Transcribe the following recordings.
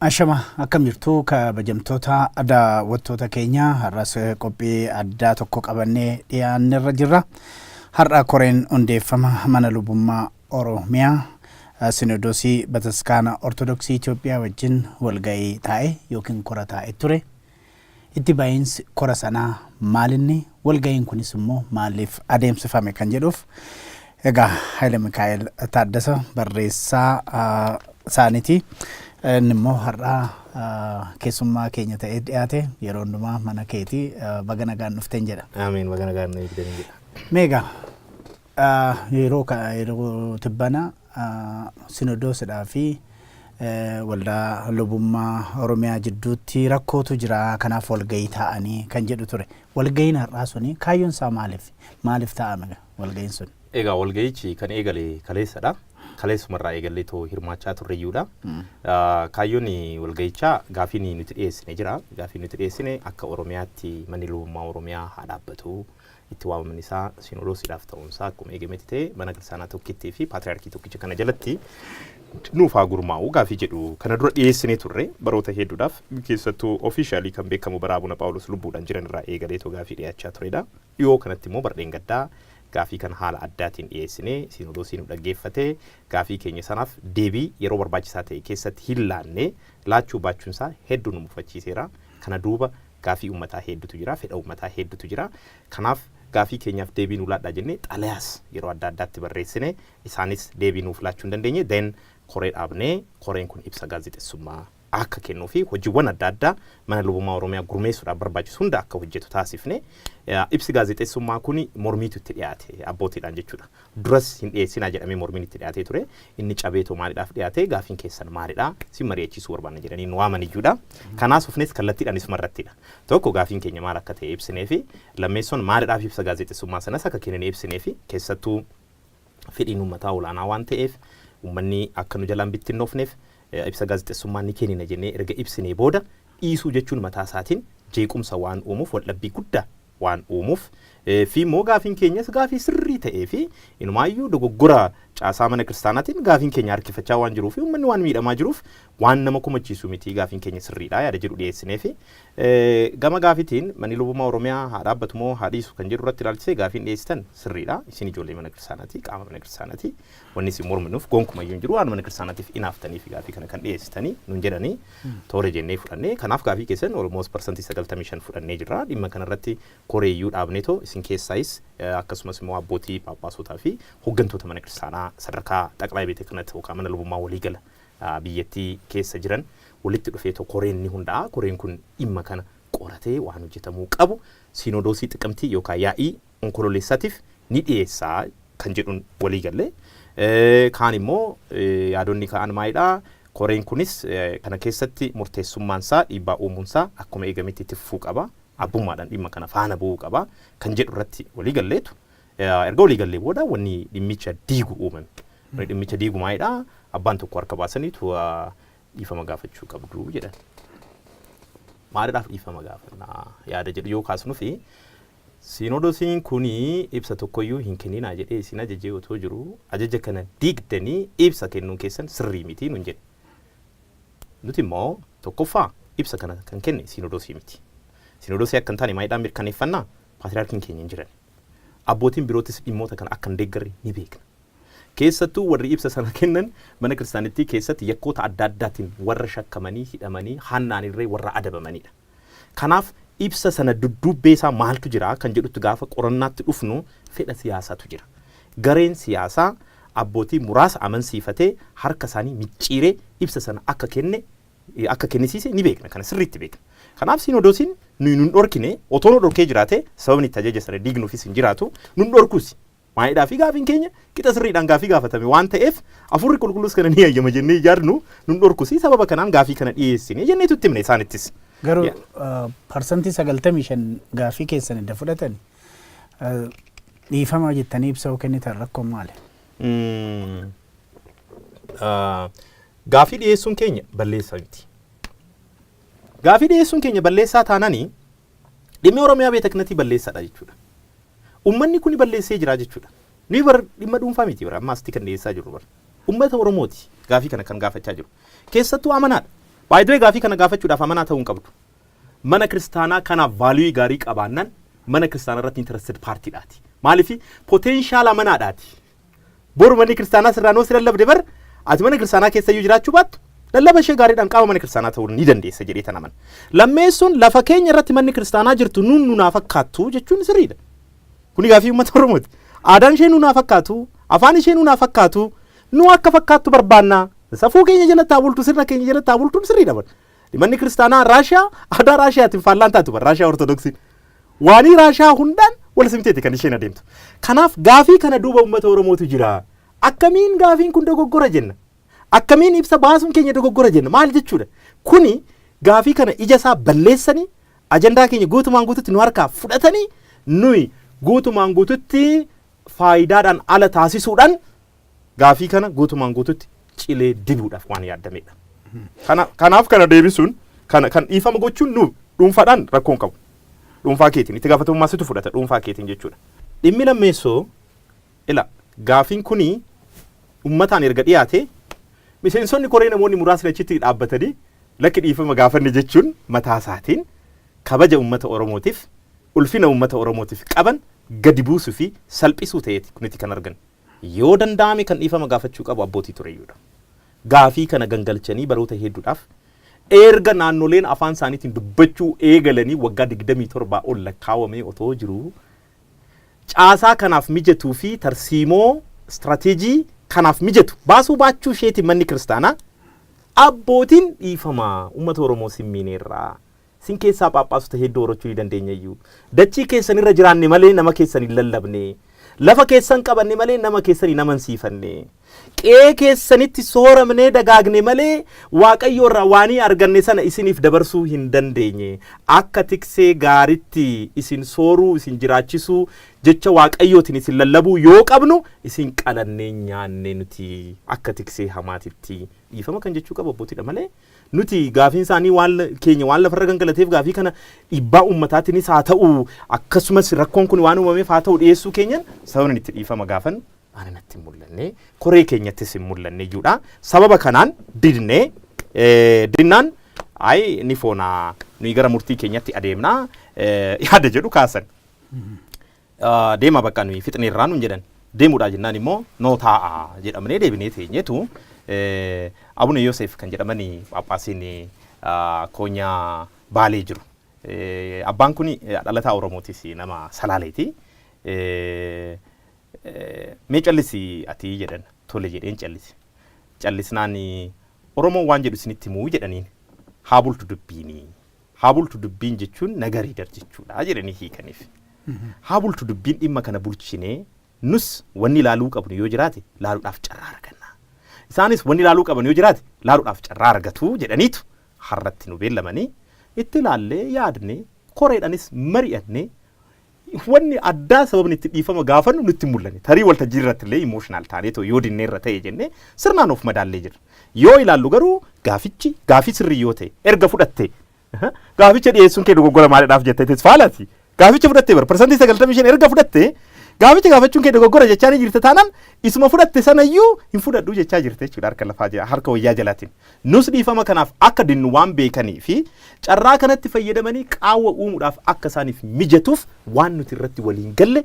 Ashama, akkam jirtu kabajamtoota daawwattoota keenya? Har'as qophii addaa tokko qabannee dhiyaannerra jirra. Har'a koreen hundeeffama mana lubummaa Oromiyaa Sinodoosii Bataskaana Ortodoksii Itoophiyaa wajjin walga'ii taa'e yookiin kora taa'e ture. Itti ba'iinsi kora sanaa maalinni, walga'iin kunis immoo maaliif adeemsifame kan jedhuuf egaa Haayile Mikaa'el Taaddasa barreessaa isaaniiti. Inni immoo har'a keessummaa keenya ta'ee dhiyaate. Yeroo hundumaa mana keetii, baga nagaan dhufteen jedha. Ameen, baga nagaan nu eegdanii jedha. Mee egaa yeroo tibbana sinodoosidhaa fi waldaa lubummaa Oromiyaa jidduutti rakkootu jira, kanaaf walgahii taa'anii kan jedhu ture. Walgahiin har'aa suni kaayyoon isaa maaliif? Maaliif taa'ame walgahiin sun? Egaa walgahichi kan eegale kaleessadha. Kaleessumarraa eegallee too hirmaachaa turreyyuudha. Kaayyoon walgahichaa gaafiin nuti dhiyeessine jira. Gaafiin nuti dhiyeessine akka Oromiyaatti manni lubummaa Oromiyaa haa dhaabbatu. Itti waamamni isaa sinodoosiidhaaf ta'uunsaa akkuma eegametti ta'e, mana kiristaanaa tokkittii fi paatriyaarkii tokkicha kana jalatti nuuf haa gurmaa'u gaafii jedhu kana dura dhiyeessinee turre baroota hedduudhaaf. Keessattuu officially kan beekamu bara Abuna Phaawulos lubbuudhaan jiran irraa eegaleetoo gaafii dhiyaachaa turedha. Dhiyoo kanatti immoo bardheen gaddaa gaafii kana haala addaatiin dhiyeessinee sinodoosii nu dhaggeeffatee gaafii keenya sanaaf deebii yeroo barbaachisaa ta'e keessatti hin laanne, laachuu baachuunsaa hedduu nu mufachiiseera. Kana duuba gaafii uummataa hedduutu jira, fedha uummataa hedduutu jira. Kanaaf gaafii keenyaaf deebii nuu laadhaa jennee xalayaas yeroo adda addaatti barreessine, isaanis deebii nuuf laachuu hin dandeenye. Then koree dhaabnee koreen kun ibsa gaazexeessummaa akka kennuu fi hojiiwwan adda addaa mana lubummaa Oromiyaa gurmeessuudhaaf barbaachisu hunda akka hojjetu taasifne. Ibsi gaazexeessummaa kun mormiitu itti dhiyaate abbootiidhaan jechuudha. Duras hin dhiyeessinaa jedhamee mormiin itti dhiyaatee ture. Inni cabeetoo maaliidhaaf dhiyaate, gaafiin keessan maalidha? Si mari'achiisuu barbaanna jedhanii nu waaman iyyuudha. Kanaas dhufnes kallattiidhaan isuma irrattidha. Tokko gaafiin keenya maal akka ta'e ibsinee fi lammeessoon maaliidhaaf ibsa gaazexeessummaa sanas akka kennine ibsinee fi keessattuu fedhiin uummataa olaanaa waan ta'eef uummanni akka nu jalaan bittinnoofneef ibsa gaazexeessummaa ni kennina jennee erga ibsinee booda dhiisuu jechuun mataa isaatiin jeequmsa waan uumuuf, waldhabbii guddaa waan uumuuf fi immoo gaafiin keenyas gaafii sirrii ta'ee fi inumaayyuu dogoggora caasaa mana kiristaanaatiin gaafiin keenya harkifachaa waan jiruu fi uummanni waan miidhamaa jiruuf waan nama komachiisu miti, gaafiin keenya sirriidha yaada jedhu dhiyeessinee fi gama gaafitiin manni lubummaa Oromiyaa haa dhaabbatu moo haa dhiisu kan jedhu irratti ilaalchisee gaafiin dhiyeessitan sirriidha. Isin ijoollee mana kiristaanaati, qaama mana kiristaanaati. Wanni isin morminuuf gonkumayyuu hin jiru. Waan mana kiristaanaatiif inaaftanii fi gaafii kana kan dhiyeessitanii nun jedhanii, toore jennee fudhannee, kanaaf gaafii keessan almost 95% fudhannee jirra. Dhimma kanarratti koreeyyuu dhaabneetoo isin keessaayis akkasumas immoo abbootii phaaphaasotaa fi hooggantoota mana kiristaanaa sadarkaa xaqlaa beete kanatti yookaan mana lubummaa waliigala biyyattii keessa jiran walitti dhufeetoo koreen ni hundaa'a. Koreen kun dhimma kana qoratee waan hojjetamuu qabu siinodoosii Xiqimtii yookaan yaa'ii Onkololeessaatiif ni dhiyeessaa kan jedhuun walii galle. Kaan immoo yaadonni ka'an maalidha? Koreen kunis kana keessatti murteessummaan isaa, dhiibbaa uumuun isaa akkuma eegametti itti fufuu qaba. Abbummaadhaan dhimma kana faana bu'uu qaba kan jedhu irratti walii galleetu, erga walii gallee booda wanni dhimmicha diigu uumame. Wanni dhimmicha diigu maalidha? Abbaan tokko harka baasaniitu dhiifama gaafachuu qabdu jedhan. Maaliidhaaf dhiifama gaafannaa yaada jedhu yoo kaasnu fi Siinoodosiin kun ibsa tokkoyyuu hin kenninaa jedhee isin ajajee otoo jiru ajaja kana diigdanii ibsa kennuun keessan sirrii miti nun jedhe. Nuti immoo tokkoffaa ibsa kana kan kenne siinoodosii miti. Siinoodosii akka hin taane maayidhaan mirkaneeffannaa? Paatriyaarkiin keenya hin jiran. Abbootiin birootis dhimmoota kana akka hin deeggarre ni beekna. Keessattuu warri ibsa sana kennan mana kiristaanittii keessatti yakkoota adda addaatiin warra shakkamanii hidhamanii hannaan irree warra adabamanidha. Kanaaf ibsa sana dudduubbee isaa maaltu jira kan jedhutti gaafa qorannaatti dhufnu fedha siyaasaatu jira. Gareen siyaasaa abbootii muraasa amansiifatee harka isaanii micciiree ibsa sana akka kenne, akka kennisiise ni beekna, kana sirriitti beekna. Kanaaf siinodoosiin nuyi nun dhorkine, otoo nu dhorkee jiraate sababni itti ajaja sana diignuufis hin jiraatu, nun dhorkus. Maayidhaa fi gaafiin keenya qixa sirriidhaan gaafii gaafatame waan ta'eef Hafuurri Qulqulluus kana ni hayyama jennee ijaarnu, nun dhorkusi, sababa kanaan gaafii kana dhiyeessine jenneetu itti himne isaanittis. Garuu 95% gaafii keessan edda fudhatani dhiifama jettanii ibsa yoo kennitan rakkoon maali? Gaafii dhiyeessuun keenya balleessaa miti. Gaafii dhiyeessuun keenya balleessaa taananii dhimmi Oromiyaa Beeta Kihinatii balleessaadha jechuudha. Uummanni kuni balleessee jira jechuudha. Nuyi bar dhimma dhuunfaa miti bara amma asitti kan dhiyeessaa jirru, bara. Uummata Oromooti gaafii kana kan gaafachaa jiru. Keessattuu amanaadha. Baay'ee gaafii kana gaafachuudhaaf amanaa ta'uu hin qabdu. Mana kiristaanaa kanaaf value gaarii qabaannan mana kiristaanaa irratti interested partydhaati. Maaliif? Potential amanaadhaati. Boru manni kiristaanaa sirraa noo si lallabde bar, ati mana kiristaanaa keessa iyyuu jiraachuu baattu, lallaba ishee gaariidhaan qaama mana kiristaanaa ta'uu ni dandeessa jedhee tan amana. Lammeessuun, lafa keenya irratti manni kiristaanaa jirtu nuun nunaa fakkaattu jechuun sirriidha. Kuni gaafii uummata Oromooti. Aadaan ishee nunaa fakkaatu, afaan ishee nunaa fakkaatu, nu akka fakkaattu barbaanna. Safuu keenya jalatti haa bultu, sirna keenya jalatti haa bultuun sirriidha bar. Manni kiristaanaa Raashiyaa aadaa Raashiyaatiin faallaan taatu bar, Raashiyaa Ortodoksiin. Waanii Raashiyaa hundaan wal simteeti kan isheen adeemtu. Kanaaf gaafii kana duuba uummata Oromootu jira. Akkamiin gaafiin kun dogoggora jenna? Akkamiin ibsa baasuun keenya dogoggora jenna? Maal jechuudha? Kuni gaafii kana ija isaa balleessanii, ajandaa keenya guutumaan guututti nu harkaa fudhatanii, nuyi guutumaan guututti faayidaadhaan ala taasisuudhaan, gaafii kana guutumaan guututti cilee dibuudhaaf waan yaadamedha. Kanaaf kana deebisuun, kana kan dhiifama gochuun, nu dhuunfaadhaan rakkoo hin qabu. Dhuunfaa keetiin itti gaafatamummaa situ fudhata, dhuunfaa keetiin jechuudha. Dhimmi lammeessoo, ila gaafiin kuni uummataan erga dhiyaate, miseensonni koree namoonni muraasni achitti dhaabbatanii lakki dhiifama gaafanne jechuun mataa isaatiin kabaja uummata Oromootiif, ulfina uummata Oromootiif qaban gadi buusuu fi salphisuu ta'eeti nuti kan argan. Yoo danda'ame kan dhiifama gaafachuu qabu abbootii tureyyuudha. Gaafii kana gangalchanii baroota hedduudhaaf, erga naannoleen afaan isaaniitiin dubbachuu eegalanii waggaa 27 ol lakkaawamee otoo jiruu, caasaa kanaaf mijatuu fi tarsiimoo istirateejii kanaaf mijatu baasuu baachuu isheetiin manni kiristaanaa, abbootiin dhiifamaa, uummata Oromoo simmiineerraa. Sin keessaa phaaphaasota hedduu horachuu ni dandeenya iyyuu. Dachii keessan irra jiraanne malee nama keessan hin lallabne. Lafa keessan qabanne malee nama keessan hin amansiifanne. Qe'ee keessanitti sooramnee dagaagne malee Waaqayyo irraa waanii arganne sana isiniif dabarsuu hin dandeenye. Akka tiksee gaaritti isin sooruu, isin jiraachisuu, jecha Waaqayyootiin isin lallabuu yoo qabnu, isin qalannee nyaanne nuti akka tiksee hamaatitti. Dhiifama kan jechuu qabu abbootiidha malee, nuti gaafiin isaanii waan keenya waan lafarra gangalateef, gaafii kana dhiibbaa uummataatiinis haa ta'u, akkasumas rakkoon kun waan uumameef haa ta'u, dhiyeessuu keenyan sababni itti dhiifama gaafan ana natti hin mul'anne, koree keenyattis hin mul'anne iyyuudha. Sababa kanaan didnee dinnaan, ayi ni foonaa, nuyi gara murtii keenyatti adeemnaa yaada jedhu kaasan. Deema, bakka nuyi fixneerraa nuun jedhan. Deemuudha jennaan immoo noo taa'a jedhamnee deebinee teenyeetu, Abuna Yoosef kan jedhamani Phaaphaasiin koonyaa Baalee jiru. Abbaan kun dhalataa Oromootis, nama Salaaleeti. Mee callisi ati jedhan. Tole jedheen callise. Callisnaan, Oromoon waan jedhu isinitti himuu jedhaniin. Haa bultu dubbiini. Haa bultu dubbiin jechuun nagarii dar jechuudha jedhanii hiikaniif. Haa bultu dubbiin, dhimma kana bulchinee nus wanni ilaaluu qabnu yoo jiraate laaluudhaaf carraa arganna. Isaanis wanni ilaaluu qaban yoo jiraate laaluudhaaf carraa argatu jedhaniitu har'atti nu beellamanii, itti ilaallee yaadne, koreedhanis mari'anne, wanni addaa sababni itti dhiifama gaafannu nutti hin mul'anne. Tarii waltajjii irratti illee emotional taaneetoo yoo dinnee irra ta'e jennee sirnaan of madaallee jirra. Yoo ilaallu garuu gaafichi gaafii sirrii yoo ta'e, erga fudhatte gaaficha dhiyeessuun kee dogoggora maalidhaaf jettee faalaati. Gaaficha fudhattee bara 95% erga fudhatte, gaaficha gaafachuun kee dogoggora jechaa ni jirte taanaan, isuma fudhatte sanayyuu hin fudhadhu jechaa jirte jechuudha harka lafaa jira harka wayyaa jalaatiin. Nus dhiifama kanaaf akka dinnu waan beekanii fi carraa kanatti fayyadamanii qaawwa uumuudhaaf akka isaaniif mijatuuf, waan nuti irratti waliin galle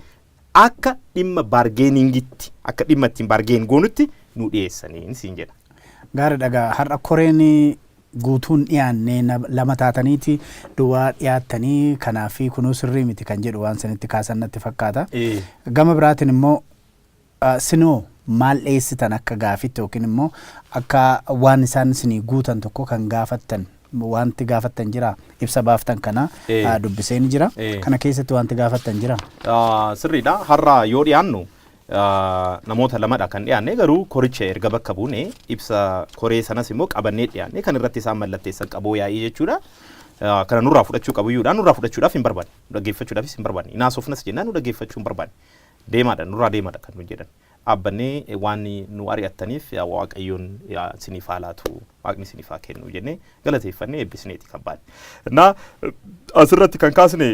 akka dhimma bargainingitti, akka dhimma ittiin bargain goonutti nu dhiyeessanii siin jedha. Gaarii dhagaa, har'a koreen guutuun dhiyaanne, lama taataniiti duwwaa dhiyaattanii, kanaaf kunuu sirrii miti kan jedhu waan sanitti kaasan natti fakkaata. Gama biraatiin immoo sinoo maal dhiyeessitan akka gaafitti, yookiin immoo akka waan isaan isinii guutan tokko kan gaafattan, wanti gaafattan jira? Ibsa baaftan kana dubbisee ni jira. Kana keessatti wanti gaafattan jira? Sirriidha. Har'a yoo dhiyaannu namoota lamadha kan dhiyaanne. Garuu koricha erga bakka buune, ibsa koree sanas immoo qabannee dhiyaanne, kan irratti isaan mallatteessan qaboo yaa'ii jechuudha. Kana nurraa fudhachuu qabuyyuudha. Nurraa fudhachuudhaaf hin barbaanne. Nu dhaggeeffachuudhaafis hin barbaanne. Naasofnas jennaan nu dhaggeeffachuu hin barbaanne. Deemaadha, nurraa deemaadha kan nu jedhan. Dhaabbannee waan nu ari'attaniif Waaqayyoon isiniif haa laatu, Waaqni isiniif haa kennu jennee galateeffannee eebbisneeti kan baane. Na asirratti kan kaasne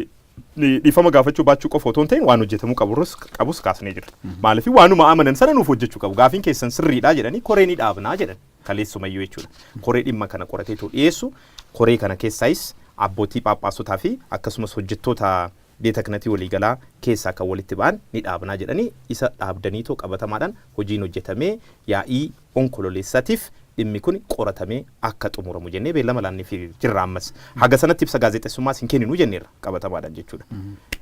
dhiifama gaafachuu baachuu qofa otoo hin ta'in, waan hojjetamuu qaburus qabus kaasnee jira. Maaliif? Waanuma amanan sana nuuf hojjechuu qabu. Gaafiin keessan sirriidha jedhanii koree ni dhaabnaa jedhan. Kaleessumayyuu jechuudha. Koree dhimma kana qorateetoo dhiyeessu, koree kana keessaayis abbootii phaaphaasotaa fi akkasumas hojjettoota beeta kanatii waliigalaa keessaa kan walitti ba'an ni dhaabnaa jedhanii, isa dhaabdaniitoo qabatamaadhaan hojiin hojjetamee yaa'ii Onkololeessatiif dhimmi kun qoratamee akka xumuramu jennee beellama laannee fi jirra ammas. Haga sanatti ibsa gaazexeessummaas hin kenninuu jenneerra qabatamaadhaan jechuudha.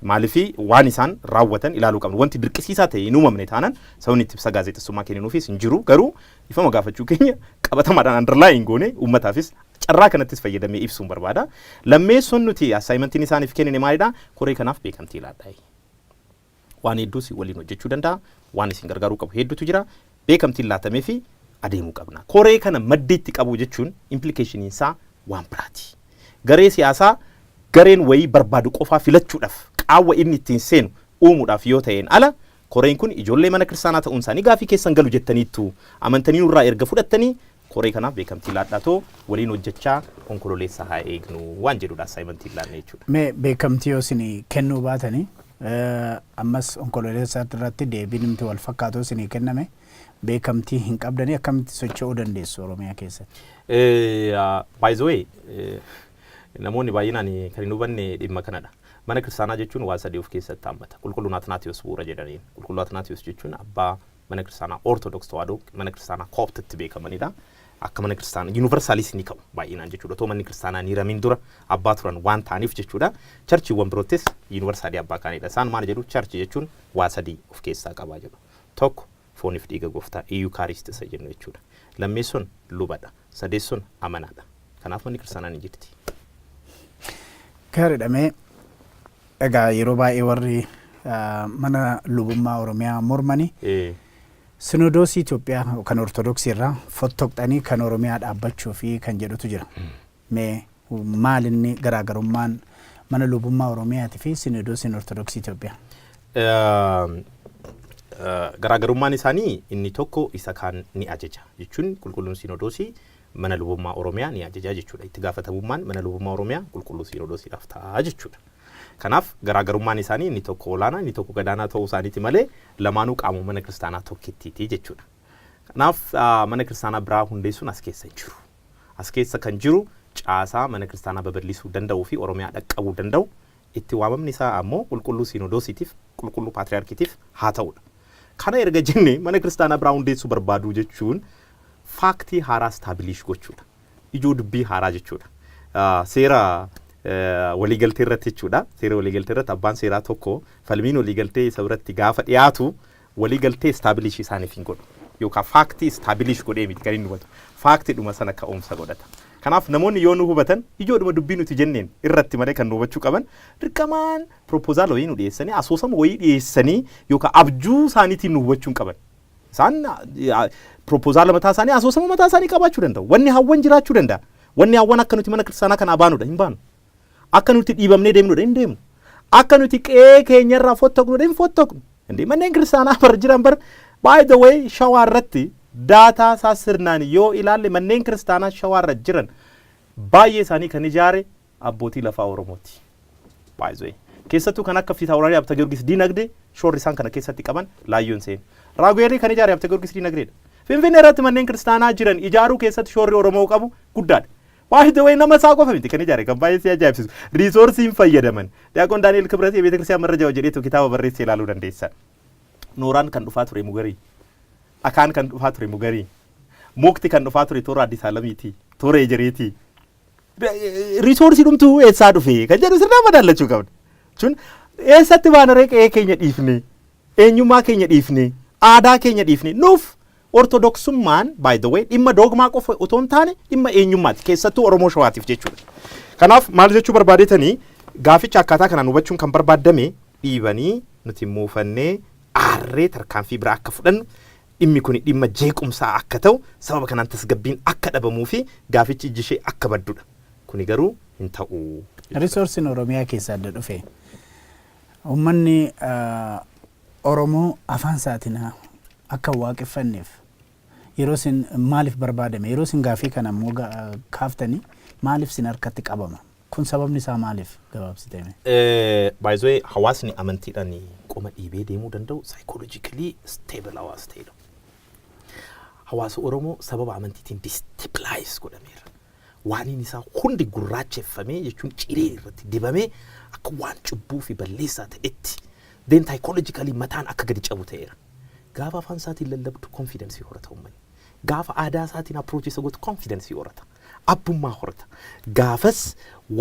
Maaliif waan isaan raawwatan ilaaluu qabnu. Wanti dirqisiisaa ta'e hin uumamne taanaan sababni itti ibsa gaazexeessummaa kenninuufis hin jiru, garuu ifama gaafachuu keenya qabatamaadhaan underline goone uummataafis carraa kanattis fayyadamee ibsuun barbaada. Lammeessoon nuti assignmentiin isaaniif kennine maalidha? Koree kanaaf beekamtii laadhaa. Waan hedduu si waliin hojjechuu danda'a. Waan isin gargaaruu qabu hedduutu jira. Beekamtiin laatamee fi adeemuu qabna. Koree kana maddiitti qabu jechuun implicationiin isaa waan biraati. Garee siyaasaa gareen wayii barbaadu qofaa filachuudhaaf qaawwa inni ittiin seenu uumuudhaaf yoo ta'een ala, koreen kun ijoollee mana kiristaanaa ta'uun isaanii gaafii keessan galu jettaniittu amantanii nurraa erga fudhattanii, koree kanaaf beekamtii laadhaatoo waliin hojjechaa Onkololeessa haa eegnu waan jedhudha assignmentiin laanne jechuudha. Mee beekamtii yoo isin kennuu baatanii, ammas Onkololeessa irratti deebiin nuti wal fakkaatu isinii kenname, beekamtii hin qabdanii, akkamitti socho'uu dandeessu Oromiyaa keessatti? By the way, namoonni baay'inaan kan hin hubanne dhimma kanadha. Mana kiristaanaa jechuun waa sadii of keessatti hammata. Qulqulluun Atinaatiyos bu'uura jedhaniin. Qulqulluu Atinaatiyos jechuun abbaa mana kiristaanaa Ortodoks Tawaahidoo, mana kiristaanaa Kooptitti beekamanidha. Akka mana kiristaanaa universalis ni ka'u baay'inaan jechuudha. Otoo manni kiristaanaa ni ramin dura abbaa turan waan ta'aniif jechuudha. Churchiiwwan biroottis universalii abbaa kaanidha. Isaan maal jedhu? Church jechuun waa sadii of keessaa qabaa jedhu. Tokko, fooniif dhiiga gooftaa, Eucharist isa jennu jechuudha. Lammeessoon lubadha. Sadeessoon amanaadha. Kanaaf manni kiristaanaa ni jirti. Gaariidha. Mee egaa yeroo baay'ee warri mana lubummaa Oromiyaa mormanii Sinodoosii Itoophiyaa kan Ortodoksii irraa fottoqxanii kan Oromiyaa dhaabbachuu fi kan jedhutu jira. Mee maal inni garaagarummaan mana lubummaa Oromiyaatii fi Sinodoosiin Ortodoksii Itoophiyaa? Garaagarummaan isaanii inni tokko isa kaan ni ajaja jechuun, qulqulluun Sinodoosii mana lubummaa Oromiyaa ni ajaja jechuudha. Itti gaafatamummaan mana lubummaa Oromiyaa qulqulluu Sinodoosiidhaaf ta'a jechuudha. Kanaaf garaagarummaan isaanii inni tokko olaanaa, inni tokko gadaanaa ta'uu isaaniiti malee lamaanuu qaamuma mana kiristaanaa tokkittiiti jechuudha. Kanaaf mana kiristaanaa biraa hundeessuun as keessa hin jiru. As keessa kan jiru caasaa mana kiristaanaa babal'isuu danda'uu fi Oromiyaa dhaqqabuu danda'u, itti waamamni isaa ammoo qulqulluu Sinodoosiitiif, qulqulluu Paatriyaarkiitiif haa ta'udha. Kana erga jenne, mana kiristaanaa biraa hundeessuu barbaaduu jechuun factii haaraa establish gochuudha. Ijoo dubbii haaraa jechuudha. Seera waliigaltee irratti jechuudha. Seera waliigaltee irratti abbaan seeraa tokko falmiin waliigaltee isa biratti gaafa dhiyaatu waliigaltee establish isaaniif hin godhu. Yookaan factii establish godhee miti kan inni hubatu. Factiidhuma sana ka'umsa godhata. Kanaaf namoonni yoo nu hubatan ijoodhuma dubbii nuti jenneen irratti malee kan nu hubachuu qaban dirqamaan proposal wayii nu dhiyeessanii, asoosama wayii dhiyeessanii yookaan abjuu isaaniitiin nu hubachuu hin qaban. Isaan proposala mataa isaanii, asoosama mataa isaanii qabaachuu danda'u. Wanni hawwan jiraachuu danda'a. Wanni hawwan akka nuti mana kiristaanaa kanaa baanudha, hin baanu. Akka nuti dhiibamnee deemnudha, hin deemnu. Akka nuti qe'ee keenyarraa fottoqnudha, hin fottoqnu. Indii manneen kiristaanaa bar jiran bar, by the way, Shawaa irratti data isaa sirnaan yoo ilaalle, manneen kiristaanaa Shawaa irra jiran baay'ee isaanii kan ijaare abbootii lafaa Oromooti. By the way, keessattuu kan akka Fiitaawuraarii Abta Giyoorgis Diinagdee shoorri isaan kana keessatti qaban laayyoon seenu. Raaguweelii kan ijaare Abta Giyoorgis Diinagdeedha. Finfinnee irratti manneen kiristaanaa jiran ijaaruu keessatti shoorri Oromoo qabu guddaadha. By the way, nama isaa qofa miti kan ijaare, kan baay'ee si ajaa'ibsiisu. Resourceiin fayyadaman. Diyaaqoon Daani'el Kibrat የቤተ ክርስቲያን መረጃ jedheetu kitaaba barreessee ilaaluu dandeessa. Nooraan kan dhufaa ture Mugarii. Dhakaan kan dhufaa ture Mugarii. Mukti kan dhufaa ture toora Addis Alamiiti. Toora Ejereeti. Resourceii dhumtuu eessaa dhufe kan jedhu sirnaan madaallachuu qabna. Jechuun eessatti baanaree qe'ee keenya dhiifne, eenyummaa keenya dhiifne, aadaa keenya dhiifne? Nuuf Ortodoksummaan, by the way, dhimma doogmaa qofa otoo hin taane dhimma eenyummaati, keessattuu Oromoo Shawaatiif jechuudha. Kanaaf maal jechuu barbaadetanii, gaaficha akkaataa kanaan hubachuun kan barbaadame dhiibanii nuti muufannee aarree tarkaanfii biraa akka fudhannu, dhimmi kun dhimma jeequmsaa akka ta'u, sababa kanaan tasgabbiin akka dhabamuu fi gaafichi ijji ishee akka baddudha. Kuni garuu hin ta'u. Resourceiin Oromiyaa keessaa adda dhufe, uummanni Oromoo afaan isaatiin akka hin waaqeffanneef yeroo isin maaliif barbaadame? Yeroo isin gaafii kana immoo kaaftanii maaliif isin harkatti qabama? Kun sababni isaa maaliif, gabaabsitee? By the way, hawaasni amantiidhaan qoma dhiibee deemuu danda'u psychologically stable hawaasa ta'edha. Hawaasa Oromoo sababa amantiitiin destabilize godhameera. Waaniin isaa hundi gurraacheffamee, jechuun ciree irratti dibamee, akka waan cubbuu fi balleessaa ta'etti, then psychologically mataan akka gadi cabu ta'eera. Gaafa afaan isaatiin lallabdu confidence horata uummanni. Gaafa aadaa isaatiin approach isa gootu confidence horata. Abbummaa horata. Gaafas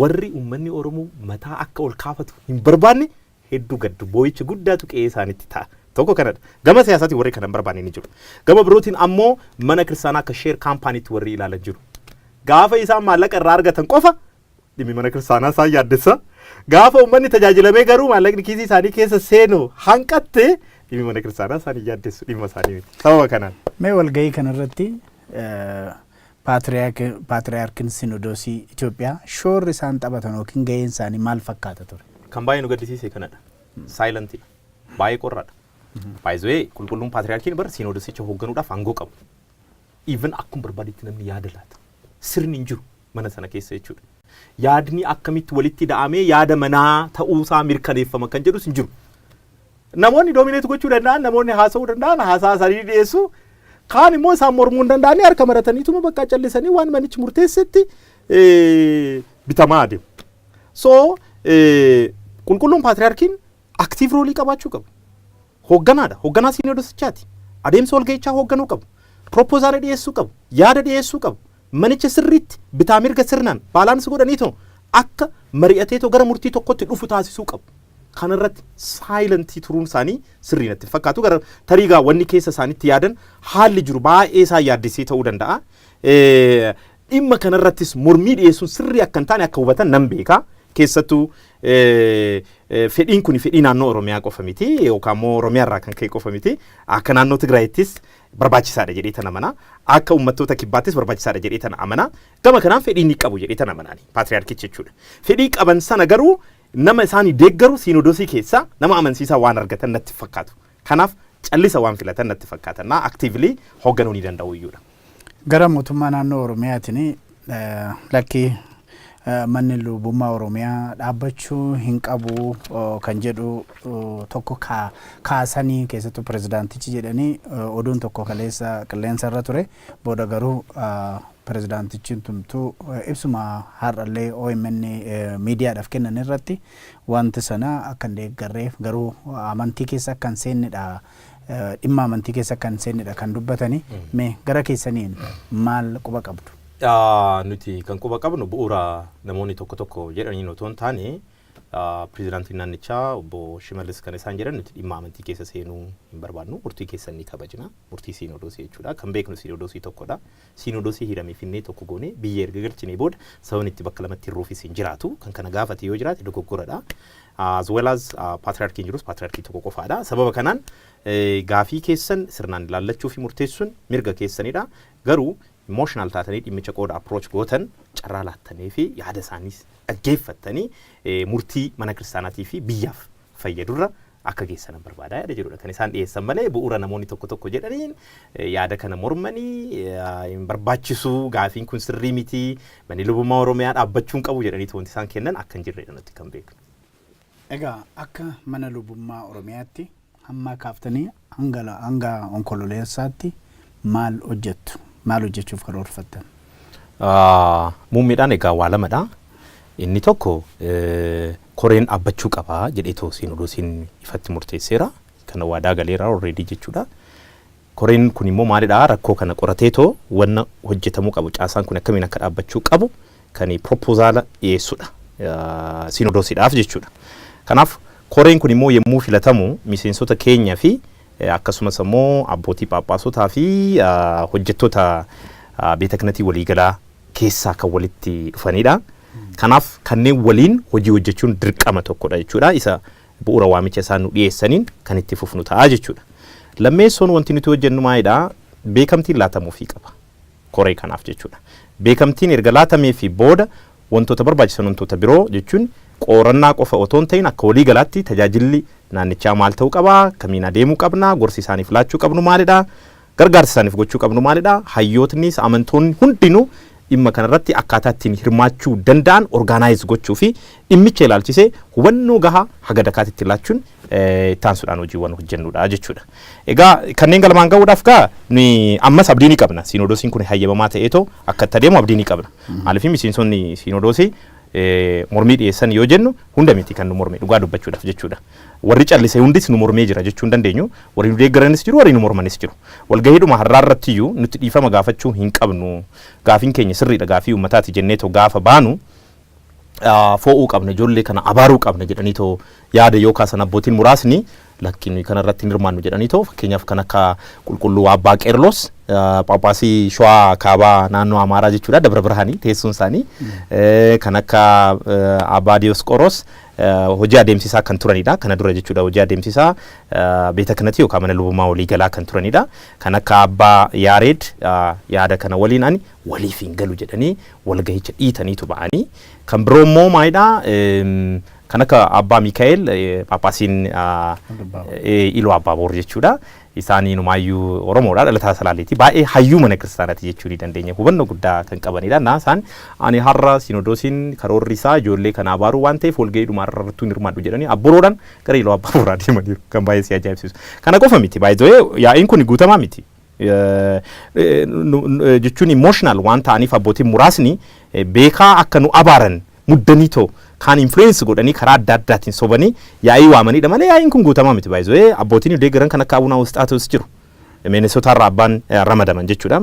warri uummanni Oromoo mataa akka ol kaafatu hin barbaanne hedduu gaddu, boo'icha guddaatu qe'ee isaanitti ta'a. Tokko kanadha. Gama siyaasaatiin warri kana hin barbaanne ni jiru. Gama birootiin ammoo mana kiristaanaa akka share companytti warri ilaalan jiru. Gaafa isaan maallaqa irraa argatan qofa dhimmi mana kiristaanaa isaan yaaddessa. Gaafa uummanni tajaajilamee garuu maallaqni kiisii isaanii keessa seenu hanqatte, dhimmi mana kiristaanaa isaanii yaaddessu, dhimma isaanii miti. Sababa kanaan. Mee walgahii kanarratti paatriyaarkiin Sinodoosii Itoophiyaa shoorri isaan taphatan yookiin gaheen isaanii maal fakkaata ture? Kan baay'ee nu gaddisiise kanadha. Silentiidha. Baay'ee qorraadha. Baay'ee qulqulluun paatriyaarkiin bara sinoodosicha hoogganuudhaaf aangoo qabu. Even akkuma barbaadetti namni yaada laata. Sirni hin jiru mana sana keessa jechuudha. Yaadni akkamitti walitti da'amee yaada manaa ta'uusaa mirkaneeffama kan jedhus hin jiru. Namoonni dominate gochuu danda'an, namoonni haasa'uu danda'an, haasaa isaanii dhiyeessu. Kaan immoo isaan mormuu hin danda'anii harka marataniituma bakka callisanii waan manichi murteessetti bitamaa adeemu. So qulqulluun paatriyaarkiin active role qabaachuu qabu. Hoogganaadha. Hoogganaa siinoodosichaati. Adeemsa walgahichaa hoogganuu qabu. Proposala dhiyeessuu qabu. Yaada dhiyeessuu qabu. Manicha sirriitti bitaa mirga sirnaan balance godhaniitoo akka mari'ateetoo gara murtii tokkotti dhufu taasisuu qabu. Kanarratti silentii turuun isaanii sirrii natti fakkaatu. Gara tariigaa wanni keessa isaanitti yaadan haalli jiru baay'ee isaan yaaddisee ta'uu danda'a. Dhimma kanarrattis mormii dhiyeessuun sirrii akka hin taane akka hubatan nan beeka. Keessattuu fedhiin kun fedhii naannoo Oromiyaa qofa miti, yookaan immoo Oromiyaa irraa kan ka'e qofa miti. Akka naannoo Tigraayittis barbaachisaadha jedhee tana amana. Akka uummattoota kibbaattis barbaachisaadha jedhee tana amana. Gama kanaan fedhii ni qabu jedhee tana amanaani paatriyaarkichi jechuudha. Fedhii qaban sana garuu nama isaanii deeggaru siinodoosii keessaa nama amansiisaa waan argatan natti fakkaatu. Kanaaf callisa waan filatan natti fakkaatan, naa actively hoogganuu ni danda'u iyyuudha. Gara mootummaa naannoo Oromiyaatiin, lakkii, manni lubummaa Oromiyaa dhaabbachuu hin qabu kan jedhu tokko kaasanii, keessattuu pirezidaantichi jedhanii, oduun tokko kaleessa qilleensa irra ture. Booda garuu pirezidaantichi tumtuu ibsuma har'allee OMN miidiyaadhaaf kennan irratti wanti sana akka hin deeggarreef, garuu amantii keessa akka hin seennedha, dhimma amantii keessa akka hin seennedha kan dubbatanii. Mee gara keessaniin maal quba qabdu? Nuti kan quba qabnu bu'uura namoonni tokko tokko jedhaniin otoo hin taane, pirezidaantiin naannichaa obbo Shimallis kan isaan jedhan, nuti dhimma amantii keessa seenuu hin barbaadnu, murtii keessan ni kabajna, murtii siinodoosii jechuudha. Kan beeknu siinodoosii tokkodha. Siinodoosii hiramee finnee tokko goone biyya erga galchinee booda sababni itti bakka lamatti hirruufis hin jiraatu. Kan kana gaafate yoo jiraate dogoggoradha. As well as paatriyaarkiin jirus paatriyaarkii tokko qofaadha. Sababa kanaan gaafii keessan sirnaan ilaallachuu fi murteessuun mirga keessanidha. Garuu emotional taatanii dhimmicha qooda approach gootan, carraa laattanii fi yaada isaaniis dhaggeeffattanii murtii mana kiristaanaatii fi biyyaaf fayyadurra akka geessan barbaada yaada jedhudha kan isaan dhiyeessan malee, bu'uura namoonni tokko tokko jedhaniin yaada kana mormanii, hin barbaachisu, gaafiin kun sirrii miti, manni lubummaa Oromiyaa dhaabbachuu hin qabu jedhanii wanti isaan kennan akka hin jirredha nuti kan beeknu. Egaa akka mana lubummaa Oromiyaatti hamma kaaftanii hanga Onkololeessaatti maal hojjettu? Maal hojjechuuf karoorfattan? Muummeedhaan egaa waa lamadha. Inni tokko koreen dhaabbachuu qaba jedhee siinodoosiin ifatti murteesseera. Kana waadaa galeera already jechuudha. Koreen kun immoo maalidha? Rakkoo kana qorateetoo wanna hojjetamuu qabu, caasaan kun akkamiin akka dhaabbachuu qabu kan proposala dhiyeessudha. Siinodoosiidhaaf jechuudha. Kanaaf koreen kun immoo yommuu filatamu miseensota keenya fi akkasumas immoo abbootii phaaphaasotaa fi hojjettoota beeta kihinatii waliigalaa keessaa kan walitti dhufanidha. Kanaaf kanneen waliin hojii hojjechuun dirqama tokkodha jechuudha. Isa bu'uura waamicha isaan nu dhiyeessaniin kan itti fufnu ta'a jechuudha. Lammeessoon wanti nuti hojjennu maalidha? Beekamtiin laatamuufii qaba. Koree kanaaf jechuudha. Beekamtiin erga laatameefii booda wantoota barbaachisan, wantoota biroo jechuun qorannaa qofa otoo hin ta'in, akka walii galaatti tajaajilli naannichaa maal ta'uu qabaa, kamiin adeemuu qabna, gorsi isaaniif laachuu qabnu maalidha, gargaarsa isaaniif gochuu qabnu maalidha, hayyootnis amantoonni hundinuu Dhimma kanarratti akkaataa ittiin hirmaachuu danda'an organize gochuu fi dhimmicha ilaalchisee hubannoo gahaa haga dakaatitti laachuun ittaansuudhaan hojiiwwan hojjennudha jechuudha. Egaa kanneen galmaan ga'uudhaaf gaa nuyi ammas abdii ni qabna. Siinodoosiin kun hayyamamaa ta'eetoo akka itti adeemu abdii ni qabna. Maaliif, miseensonni siinodoosii mormii dhiyeessan yoo jennu, hunda miti kan nu morme, dhugaa dubbachuudhaaf jechuudha. Warri callise hundis nu mormee jira jechuu hin dandeenyu. Warri nu deeggaranis jiru, warri nu mormanis jiru. Walgahiidhuma har'aa irratti iyyuu nuti dhiifama gaafachuu hin qabnu. Gaafiin keenya sirriidha, gaafii uummataati jenneetoo gaafa baanu, foo'uu qabna, ijoollee kana abaaruu qabna jedhaniitoo yaada yoo kaasan, abbootiin muraasni lakki, nuyi kana irratti hin hirmaannu jedhaniitoo, fakkeenyaaf kan akka qulqulluu Abbaa Qeerloos, Phaaphaasii Shawaa Kaabaa naannoo Amaaraa jechuudha, Dabra Birhaanii teessoon isaanii, kan akka Abbaa Diyoosqoros hojii adeemsisaa kan turanidha kana dura jechuudha, hojii adeemsisaa beeta kanatti yookaan mana lubummaa waliigalaa kan turanidha. Kan akka Abbaa Yaareed yaada kana waliin ani waliif hin galu jedhanii walgahicha dhiitaniitu ba'anii. Kan biroo immoo maalidha? Kan akka Abbaa Mikaa'el, Phaaphaasiin Iluu Abbaaboor jechuudha. Isaanii numaayyuu Oromoodha, dhalataa Salaaleeti. Baay'ee hayyuu mana kiristaanaati jechuu ni dandeenya. Hubannoo guddaa kan qabanidha. Naa isaan ani har'a siinodoosiin karoorri isaa ijoollee kana abaaruu waan ta'eef walgahiidhuma har'a irrattuu hin hirmaadhu jedhanii abboroodhaan gara Iluu Abbaaboraa deemaniiru. Kan baay'ee si ajaa'ibsiisu. Kana qofa miti. Baay'ee yaa'iin kun guutamaa miti. Jechuun emotional waan ta'aniif abbootiin muraasni beekaa akka nu abaaran muddanii too kaan influence godhanii karaa adda addaatiin sobanii yaa'ii waamanidha malee yaa'iin kun guutamaa miti. Baay'ee abbootiin deeggaran kan akka Abunaa Wusxaatos jiru. Minnesota irraa abbaan ramadaman jechuudha.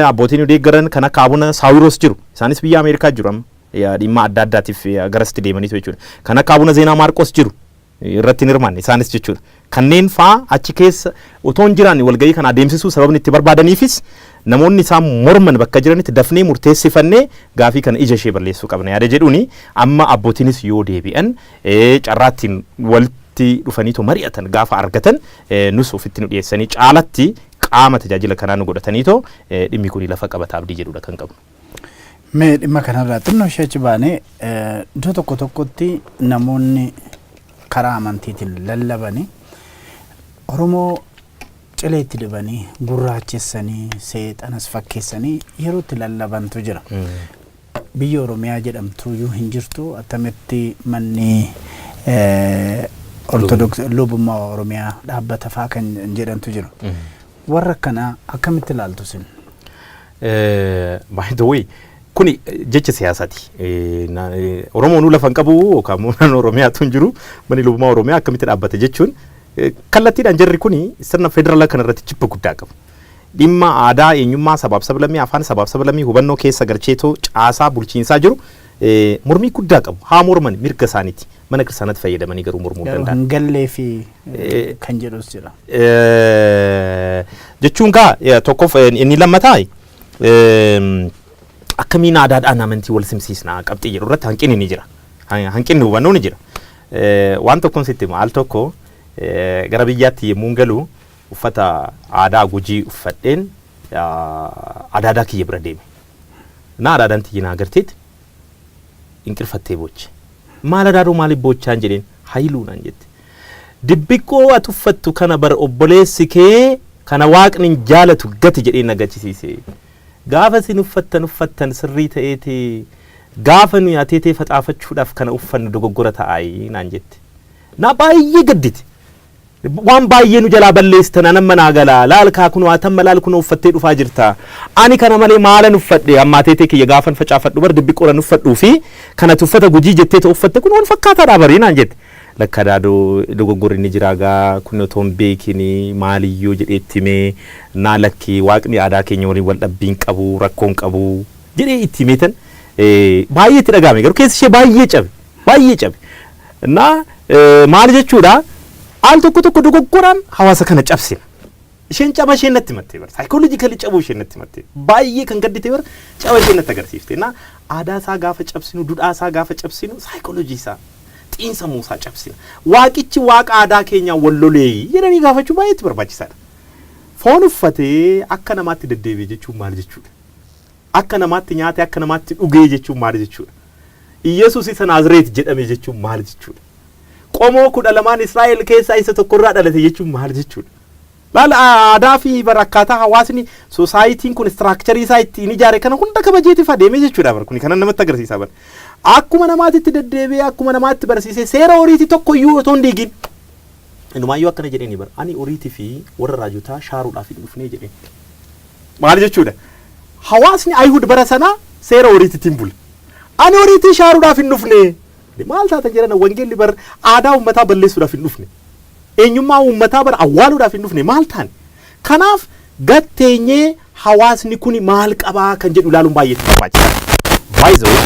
Abbootiin deeggaran kan akka Abuna Saawiroos jiru. Isaanis biyya Ameerikaa jiru amma. Dhimma adda addaatiif garasitti deemaniitu jechuudha. Kan akka Abuna Zeenaa Maarqos jiru. Irratti hin hirmaanne isaanis jechuudha. Kanneen faa achi keessa otoo hin jiraanne walgahii kana adeemsisuu sababni itti barbaadaniifis namoonni isaan morman bakka jiranitti dafnee murteessifannee gaafii kana ija ishee balleessuu qabna yaada jedhuuni. Amma abbootiinis yoo deebi'an, carraattiin walitti dhufaniitoo mari'atan gaafa argatan, nus ofitti nu dhiyeessanii caalatti qaama tajaajila kanaa nu godhataniitoo dhimmi kun lafa qabata abdii jedhudha kan qabnu. Mee dhimma kanarraa xinnoo ishee achi baanee, iddoo tokko tokkotti namoonni karaa amantiitiin lallabanii Oromoo cileetti dibanii, gurraachessanii, seexanas fakkeessanii yeroo itti lallabantu jira. Biyya Oromiyaa jedhamtu iyyuu hin jirtu, attamitti manni Ortodoksii lubummaa Oromiyaa dhaabbata fa'aa kan jedhantu jiru. Warra akkanaa akkamitti ilaaltu isin? By the way, kuni jecha siyaasaati. Oromoon lafa hin qabu yookaan immoo naannoo Oromiyaatu hin jiru, manni lubummaa Oromiyaa akkamitti dhaabbate jechuun kallattiidhaan jarri kuni sirna federaalaa kanarratti jibba guddaa qabu. Dhimma aadaa, eenyummaa sabaaf sablammii, afaan sabaaf sablammii hubannoo keessa galcheetoo caasaa bulchiinsaa jiru mormii guddaa qabu. Haa morman, mirga isaaniiti. Mana kiristaanaatti fayyadamanii garuu mormuu Garuu danda'an. hin gallee fi kan jedhus jira. Jechuun gaa tokkoof inni lammataa akkamiin aadaadhaan amantii wal simsiisna qabxii jedhu irratti hanqinni ni jira. Hanqinni hubannoo ni jira. Waan tokkoon sitti hima, al tokko gara biyyaatti yommuu galu uffata aadaa Gujii uffadheen adaadaa kiyya bira deeme. Na adaadaan tiyya na agarteet inqilfattee booche. "Maal adaadoo, maaliif boochaan?" jedheen. "Hayiluu," naan jette. "Dibbiqqoo ati uffattu kana bar obboleessi kee kana waaqni hin jaalatu gati jedhee na gachisiise. Gaafa isin uffattan sirrii ta'eeti, gaafa nuyi ateetee faxaafachuudhaaf kana uffannu dogoggora ta'aayi," naan jette. Na baay'ee gaddite. "Waan baay'ee nu jalaa balleessitan, anamma naa galaa, laal kaa kunoo atamma, laal kunoo uffattee dhufaa jirta. Ani kana malee maalan uffadhe? Amma ateetee kiyya gaafan facaafadhu bar dibbiqqoodhaan uffadhuu fi kanati uffata Gujii jettee ta'u uffatte kun wal fakkaataadha barii," naan jette. "Lakka daadoo, dogoggorri ni jira gaa, kun otoo hin beekini maaliyyuu," jedhee itti himee. "Naa lakki, waaqni aadaa keenya waliin wal dhabbiin qabu, rakkoon qabu," jedhee itti himeetan baay'ee itti dhagahame, garuu keessi ishee baay'ee cabe, baay'ee cabe. Na maal jechuudha, al tokko tokko dogoggoraan hawaasa kana cabsina. Isheen caba isheen natti himatte bara, psychologically cabuu isheen natti himatte, baay'ee kan gaddite bara, caba isheen natti agarsiifte. Na aadaa isaa gaafa cabsinu, duudhaa isaa gaafa cabsinu, saayikoolojii isaa, xiinsammuu isaa cabsina. Waaqichi waaqa aadaa keenyaa wallolee jedhanii gaafachuu baay'eetti barbaachisaadha. Foon uffatee akka namaatti deddeebi'e jechuun maal jechuudha? Akka namaatti nyaate, akka namaatti dhugee jechuun maal jechuudha? Iyyasuus isa Naazreet jedhame jechuun maal jechuudha? Qomoo 12n Israa'el keessaa isa tokkorraa dhalate jechuun maal jechuudha? Laala, aadaa fi bara akkaataa hawaasni, societyn kun structure isaa ittiin ijaare kana hunda kabajeetiif adeemee jechuudha. Bara kuni kana namatti agarsiisa bara. Akkuma namaatitti deddeebi'ee, akkuma namaatti barsiisee, seera horiitii tokko iyyuu otoo hin diigin. Inumaayyuu akkana jedheeni bara: "Ani horiitii fi warra raajotaa shaaruudhaaf hin dhufnee," jedheen. Maal jechuudha? Hawaasni Ayihud bara sanaa seera horiitiitiin bula. "Ani horiitii shaaruudhaaf hin dhufne." Maal taatan jedhan? Wangeelli bar aadaa uummataa balleessuudhaaf hin dhufne. Eenyummaa uummataa bara awwaaluudhaaf hin dhufne. Maal taane? Kanaaf gatteenyee hawaasni kun maal qabaa kan jedhu ilaaluun baay'ee barbaachisaadha. By the way,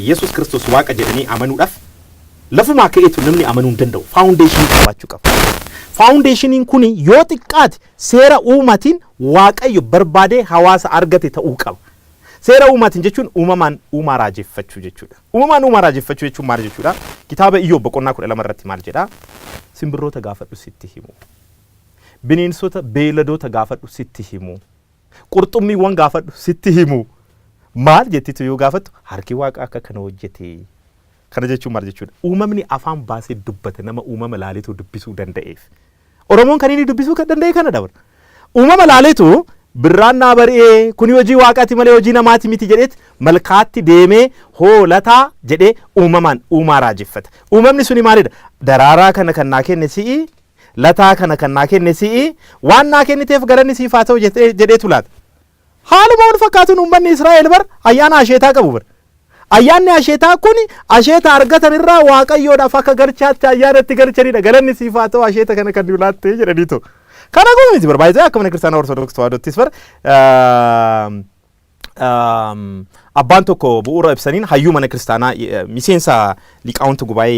Yesuus Kiristoos Waaqa jedhanii amanuudhaaf lafumaa ka'eetu namni amanuu hin danda'u. Foundation qabaachuu qaba. Foundationiin kun yoo xiqqaate seera uumatiin Waaqayyo barbaadee hawaasa argate ta'uu qaba. Seera uumaatiin jechuun uumamaan uumaa raajeffachuu jechuudha. Uumamaan uumaa raajeffachuu jechuun maal jechuudha? Kitaaba Iyyoob boqonnaa 12 irratti maal jedhaa? "Simbirroota gaafadhu, sitti himu. Bineensota, beeyladoota gaafadhu, sitti himu. Qurxummiiwwan gaafadhu, sitti himu." Maal jettitu yoo gaafattu, harki Waaqa akka kana hojjete. Kana jechuun maal jechuudha? Uumamni afaan baasee dubbata nama uumama laaleetu dubbisuu danda'eef. Oromoon kan inni dubbisuu kan danda'e kana dabala. Uumama laaleetu "Birraan naa bari'ee, kuni hojii Waaqaati malee hojii namaati miti" jedheet malkaatti deemee "Hoolataa" jedhee uumamaan uumaa raajeffata. Uumamni suni maalidha? "Daraaraa kana kan naa kenne si'i, lataa kana kan naa kenne si'i, waan naa kenniteef galanni siif haa ta'u" jedheetu laata. Haaluma wal fakkaatuun uummanni Israa'el bar ayyaana asheetaa qabu bar. Ayyaanni asheetaa kun asheeta argatan irraa Waaqayyoodhaaf akka galchaatti ayyaanatti galchanidha. "Galanni siif haa ta'u, asheeta kana kan nu laatte" jedhaniitu. Kana kun miti barbaachisee akka mana kiristaanaa Ortodoksii Tawaahidottis bar abbaan tokko bu'uura ibsaniin hayyuu mana kiristaanaa, miseensa liqaawunta gubaa'ee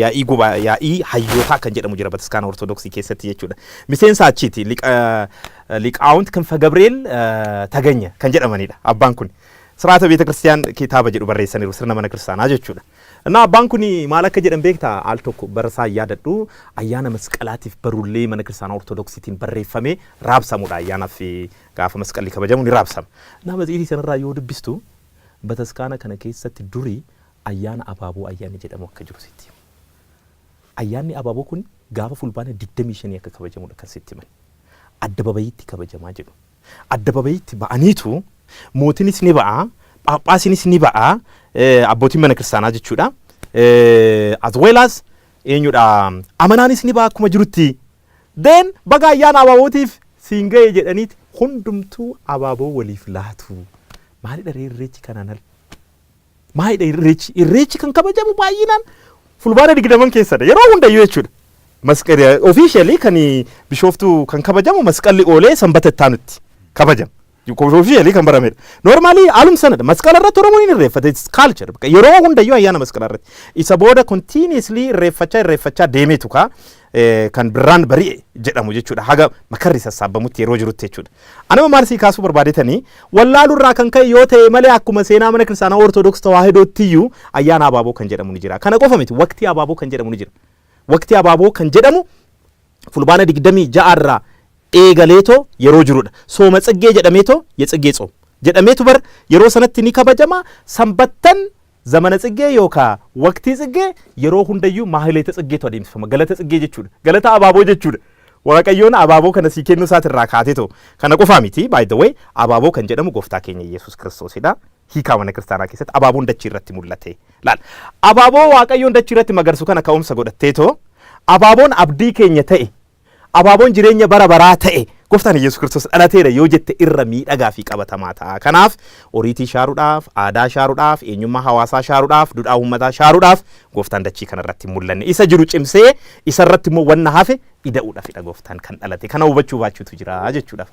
yaa'ii hayyootaa kan jedhamu jira bataskaana Ortodoksii keessatti jechuudha. Miseensa achiiti, liqaawunti ክንፈ Gabriel Taganya kan jedhamanidha abbaan kun. Siraata Beeta Kiristiyaan kitaaba jedhu barreessaniiru, sirna mana kiristaanaa jechuudha. እና abbaan kun maal akka jedhan beektaa? Al tokko barasaa yaadadhu, ayyaana masqalaatiif barullee mana kiristaanaa Ortodoksiitiin barreeffamee raabsamudha. Ayyaanaaf gaafa masqalli kabajamu ni raabsama. እና matsiitii sanarraa yoo dubbistu, bataskaana kana keessatti durii ayyaana abaaboo ayyaanni jedhamu akka jiru sitti himu. Ayyaanni abaaboo kun gaafa Fulbaana 25 akka kabajamudha kan sitti himan. Addababayiitti kabajamaa jedhu. Addababayiitti ba'aniitu mootinis ni ba'a, phaaphaasinis ni ba'a, abbootiin mana kiristaanaa jechuudha. As well as eenyudha, amanaanis ni ba'a akkuma jirutti. Then "Baga ayyaana abaabootiif siin ga'e" jedhaniiti hundumtuu abaaboo waliif laatu. Maalidha ree irreechi kanaan al? Maalidha irreechi? Irreechi kan kabajamu baay'inaan Fulbaana 20 keessadha. Yeroo hundayyuu jechuudha. Masqalli officially kan Bishooftuu kan kabajamu masqalli oolee sanbata ittaanutti kabajama. Officially kan baramedha. Normally haaluma sanadha. Masqala irratti Oromoon hin irreeffata. It's culture. Yeroo hundayyuu ayyaana masqala irratti. Isa booda continuously irreeffachaa irreeffachaa deemeetu kaa kan birraan bari'e jedhamu jechuudha. Haga makarri sassaabamutti yeroo jirutti jechuudha. Anama maal sii kaasuu barbaadetanii, wallaaluu irraa kan ka'e yoo ta'e malee akkuma seenaa mana kiristaanaa Ortodoks Tawaahidootti ayyaana abaaboo kan jedhamu ni jira. Kana qofa miti, waqtii abaaboo kan jedhamu ni jira. Waqtii abaaboo kan jedhamu Fulbaana 26 irraa eegaleetoo yeroo jirudha. Sooma tsiggee jedhameetoo, የጽጌ ጾም jedhameetu bar yeroo sanatti ni kabajama. Sanbattan zamana tsiggee yookaan waqtii tsiggee yeroo hundayyuu maahileeta tsiggeetu adeemsifama. Galata tsiggee jechuudha. Galata abaaboo jechuudha. Waaqayyoon abaaboo kana sii kennuu isaatirraa kaateetoo. Kana qofaa miti, by the way, abaaboo kan jedhamu gooftaa keenya Yesuus Kiristoosidha. Hiikaa mana kiristaanaa keessatti abaaboon dachii irratti mul'ate. Laal, abaaboo Waaqayyoon dachii irratti magarsu kana ka'umsa godhatteetoo, abaaboon abdii keenya ta'e, abaaboon jireenya bara baraa ta'e gooftaan Yesuus Kiristoos dhalateera yoo jette irra miidhagaa fi qabatamaa ta'a. Kanaaf oriitii shaaruudhaaf, aadaa shaaruudhaaf, eenyummaa hawaasaa shaaruudhaaf, duudhaa uummataa shaaruudhaaf gooftaan dachii kanarratti hin mul'anne. Isa jiru cimsee isarratti immoo wanna hafe ida'uudhaafidha gooftaan kan dhalate. Kana hubachuu baachuutu jira jechuudha.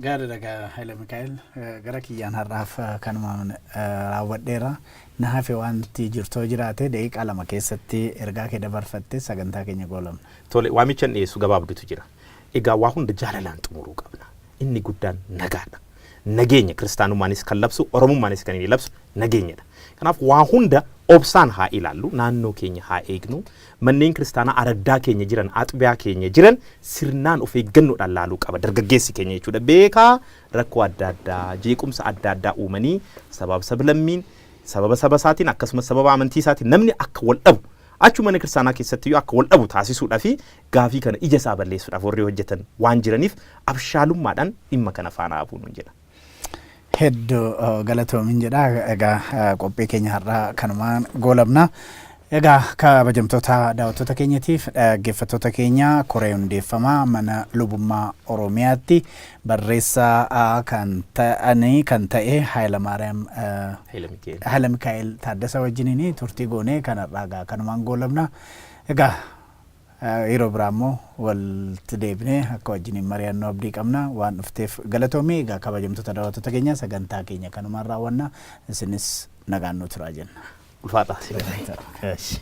Gaariidha Haile Mikaa'el, gara kiyyaan har'aaf kanumaan raawwadheera. Na hafe wanti jirtoo jiraate daqiiqaa 2 keessatti ergaa kee dabarfatte sagantaa keenya goolabna. Tole, waamichan dhiyeessu gabaabdutu jira. Egaa waa hunda jaalalaan xumuruu qabna. Inni guddaan nagaadha. Nageenya kiristaanummaanis kan labsu, Oromummaanis kan inni labsu nageenyadha. Kanaaf waa hunda obsaan haa ilaallu, naannoo keenya haa eegnu, manneen kiristaanaa araddaa keenya jiran, axbiyaa keenya jiran sirnaan of eeggannoodhaan laaluu qaba dargaggeessi keenya jechuudha. Beekaa rakkoo adda addaa, jeequmsa adda addaa uumanii sabaaf sablammiin sababa saba isaatiin akkasumas sababa amantii isaatiin namni akka wal dhabu Achuma mana kiristaanaa keessatti iyyuu akka wal dhabu taasisuudhaa fi gaafii kana ija isaa balleessuudhaaf warri hojjetan waan jiraniif abshaalummaadhaan dhimma kana faana buunuun jedha. Hedduu galatoomin jedha. Egaa qophii keenya har'aa kanumaan goolabna. Egaa kabajamtoota daawwattoota keenyatiif dhaggeeffattoota keenya, koree hundeeffamaa mana lubummaa Oromiyaatti barreessaa kan ta'anii kan ta'e Hayilamaariyaam Hayila Mikaa'el Taaddasa wajjiniin turtii goonee kan har'aa egaa kanumaan goolabna. Egaa yeroo biraa immoo walitti deebinee akka wajjiniin mari'annoo abdii qabna. Waan dhufteef galatoomii. Egaa kabajamtoota daawwattoota keenya, sagantaa keenya kanumaan raawwanna. Isinis nagaan nu turaa jenna. Ulfaadhaa. Yes.